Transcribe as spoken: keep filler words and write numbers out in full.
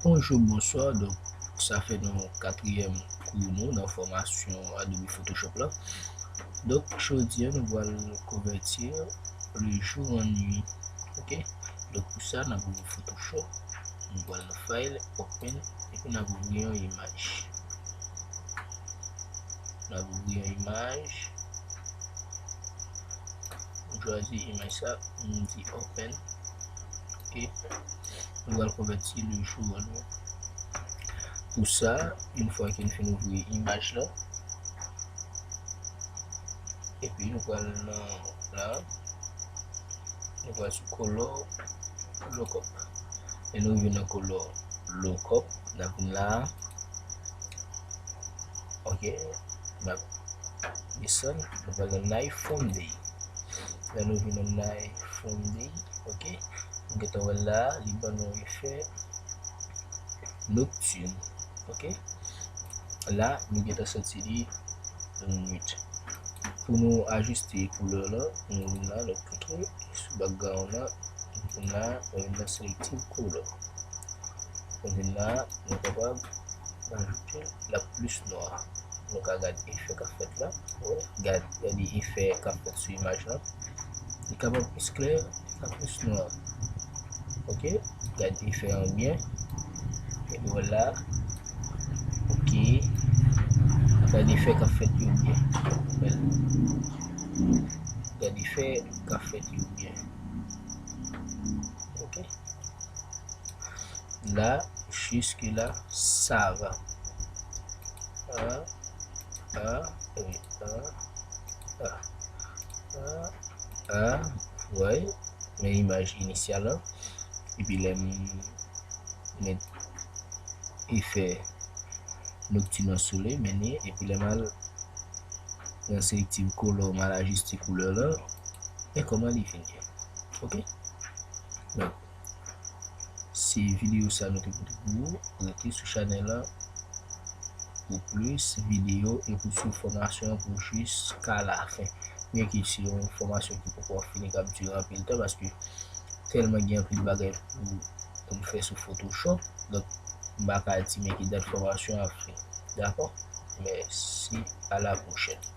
Bonjou, bonswa. Donk, sa fè nou katriyèm kou nou nan fòmasyon Adobe Photoshop la. Donk, jodi a, nou pral konvèti le jour en nuit. Ok? Donk, pou sa, n ap ouvri Photoshop. Nou pral nan File, Open, epi n ap ouvri yon imaj. N ap ouvri yon imaj. M chwazi imaj sa, m di Open. Ok. Nou pral konvèti le jour en nuit. Pou sa, yon fwa ke n fin ouvri imaj la, epi nou pral nan la, nou pral sou Color Lookup. E nou vin nan Color Lookup, n ap vin la. Ok, n ap desann, nou pral nan Night From Day. Lè nou vin nan Night From Day, ok, nou gentan wè la, li ban nou efè nocturne, ok. La, nou gentan santi li nwit. Pou nou ajiste koulè la, nou vin la, nou klike sou background la, nou vin la, nou vin nan selective color. Nou vin la, nou kapab ajoute l ap plis nwa. Nou ka gade efè k ap fèt la. Wè, gad, gade efè k ap fèt sou imaj la. Li kapab plis klè, li ka plis nwa. Ok, gade efè an byen. Epi wè la. Ok. Gade efè k ap fèt yo byen. Bèl. Gade efè k ap fèt yo byen. Ok. La, jusque là, ça va. Ah, ah, oui, ah, ah, ah, ah, ouais. Men imaj inisyal la. Epi lè m met efè nocturne sou li, men li, epi lè m al nan selective color, m al ajiste koulè la, men kòman li vin ye. Ok? Donk, se videyo sa nou te pote pou ou. Rete sou chanèl la pou plis videyo e pou swiv fòmasyon an pou jiska lafen. Byenke se yon fòmasyon ki poko fini, k ap dire anpil tan, paske tèlman gen anpil bagay pou, pou m fè sou Photoshop, donk m pa ka di men ki dat fòmasyon an ap fini. Dakò? Mèsi, à la prochaine.